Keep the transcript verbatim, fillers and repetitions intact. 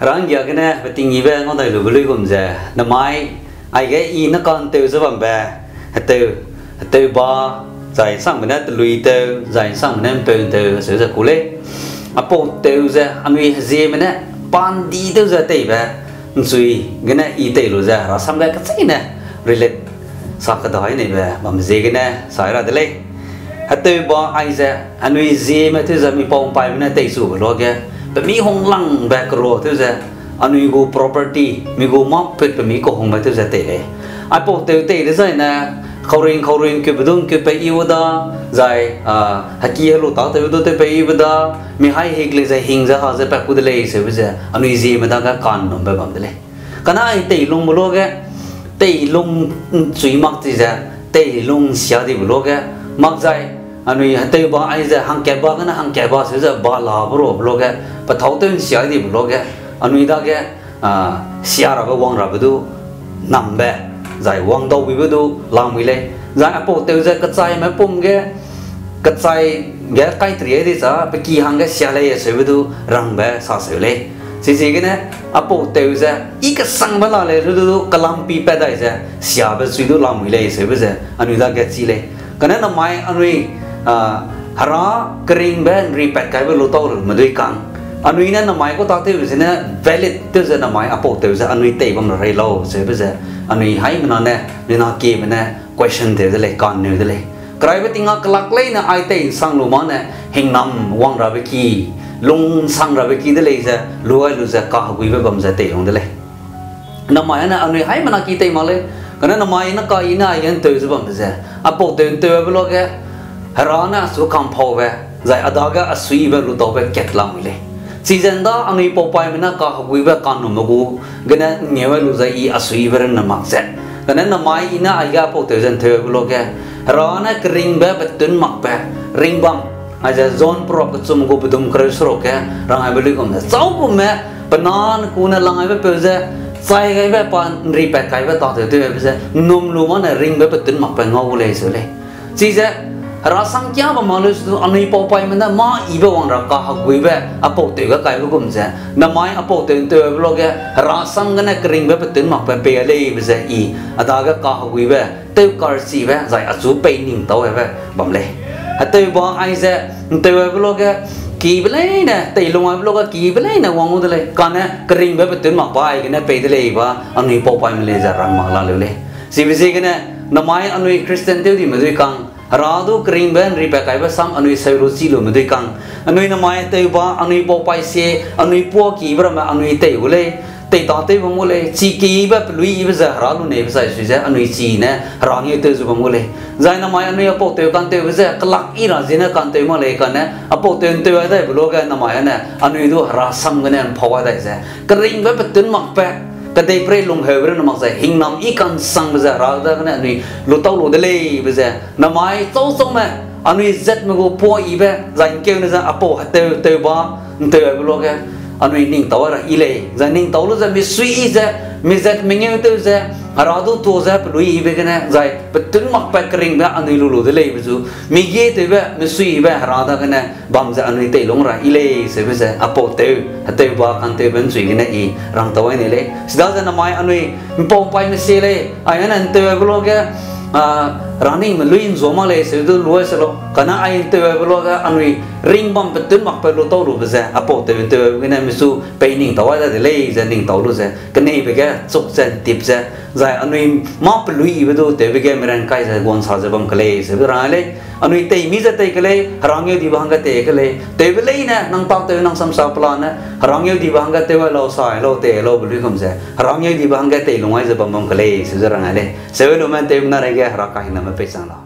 Ranggia gene betingibe ngau dai lube luigum ze, namai, aige i ne ka'nteu ze bambe, heteu, heteu ba, zai sangbe ne telui teu, zai sangbe ne mpeu teu, seu ze ku lei. Apau teu ze anui hezieme ne pandi tew ze teibe, nchui gene i tei lu ze, herasam ge kecheîne relate sa kedai neibe bam ziegene sai ra de lei. Heteu ba aize, anui zieme tew ze mi pau mpaime ne teichube luage, pe mi hunglangbe kero tew ze, anui gu property, mi gu mâ put pe mi kehungbe tew ze tei lei. Aipau teu tei dezaine, khauring khauring kube du ngkut pe i u da, zai, a, heki helu tâ tew du tew pe i u da, mi hai hik lei ze hing ze ha ze pat ku de lei seube ze, anui zieme dage ka'nnumbe bam de lei. Kane ai teilungbe luage, teilung nchui mak chi ze, teilung nsia dibe luage, mak zai, anui heteu ba aize hangkat ba gene hangkat ba seu ze ba labe rabe luage, pe thâu tew nsia dibe luage, anui dage, a, sia rabe wang rabe du, nambe, zai wang dau buibe du, lamui lei, zai aipau teu ze kechaime pum ge, kechai ge kaitri di za, pe ki hangge sia lei seube du, rangbe sa seu lei. Chiziegene, aipau teu ze, i kesangbe la lei lu du, kelampi pat dai ze, siabe chui du lamui lei seube ze, anui dage chi lei. Kane namai anui, a, hera keringbe nri pat kaibe lu tau lume dui kang. Anui ne namai kau tâtewbe zene valid tew ze namai aipau teu ze anui tei bam ra rei lau seube ze. Anui haimena ne, mina kieme ne, question tew de lei, ka'nneu de lei. Keraibe ting a kelak leine ai tei nsang lu mâne, hingnam wang rabe ki, lungsang rabe ki de lei ze, lu ai lu ze kaheguibe bam ze teilung de lei. Namai ane anui haimena ki tei mak lei, kane namai ne ka i ne aige nteu ze bambe ze, aipau teu nteuabe luage, hera ne achu kamphaube, zai a dage asuibe lu taube kat lamui lei. Chize nda anui paupaime ne kaheguibe ka'nnumme gu, gene ngeu ai lu ze i asuibe renne mak ze. Kane namai i ne aige aipau teu ze nteuabe luage, hera ne keringbe petun makbe, ringbam, aize John peruak kechum gu pedum kereu seruk ge, rang aibe luigum ze. Châugumme, pe nane ku ne lang aibe peu ze, chai gaibe pa nri pat kaibe tâtew tewbe ze, nnum lu mâne ringbe petun makbe ngau gu lei seu lei. Chize, hera sangkia bam mak leu su du anui paupaime ne mâ ibe wang ra kaheguibe aipau teu ge kaibe gum ze, namai aipau teu nteuabe luage, hera sam gene keringbe petun makbe pei a leibe ze i, a dage kaheguibe, tewkarchibe, zai achu pei ning tau aibe bam lei. Heteu ba aize, nteuabe luage, kibe leine, teilung aibe luage, kibe leine wang gu de lei, kane keringbe petun makbe aigene pei de lei ba, anui paupaime lei ze rang mak la leu lei. Chibe ziegene, namai anui Christian tew dime dui kang, hera du keringbe nri pat kaibe sam anui seu lu chi lume dui kang, anui namai heteu ba, anui paupai sie, anui puâ kibe ramme anui tei gu lei, tei tâtew bam gu lei, chi kibe pelui ibe ze hera lu neibe zai sui ze anui chi ne hera ngeu tew zu bam gu lei. Zai namai anui aipau teu kantewbe ze kelak i ra ziene kanteu mak lei kane, aipau teu nteu ai daibe luage namai ane anui du hera sam gene mpau ai dai ze, keringbe petun makbe, kedeiperei lungheube renne mak ze, hingnam i kansangbe ze hera dagene anui lu tau lu de leibe ze, namai châuchâume, anui zatme gu puâ ibe, zai ngkeune ze aipau heteu teu ba, nteuabe luage, anui ning tau ai ra i lei, zai ning tau lu ze misui i ze, mi zat mengeu tew ze, hera du tuâ ze pelui ibe gene, zai petun makbe keringbe anui lu lu de leibe zu, mi gie tewbe, misui ibe hera dagene, bam ze anui teilung ra i lei seube ze, aipau teu, heteu ba kantewbe nchui gene i rang tau ai nei lei. Chidaze namai anui mpaupaime sie lei, aigene nteuabe luage, a, raningme lui nzua mak lei seu du lu ai se lau. Kane ai nteuabe luage anui ringbam petun makbe lu tau lube ze, aipau teu nteuabe gene misu pei ning tau ai da de lei ze ning tau lu ze, keneibe ge chuk ze ntip ze, zai anui mâ pelui ibe du tewbe ge merang kai ze guangsa ze bam ke lei seube rang ai lei. Anui teimi ze tei ke lei, hera ngeu dibe hangge tei ke lei. Tewbe leine, nang tâtew nang samsa pelane, hera ngeu dibe hangge tew ai lau, sa ai lau, tei ai laube luigum ze, hera ngeu dibe hangge teilung ai ze bam bam ke lei, seu ze rang ai lei. Seube lume ntewmena reige hera kahingname pei chang lau.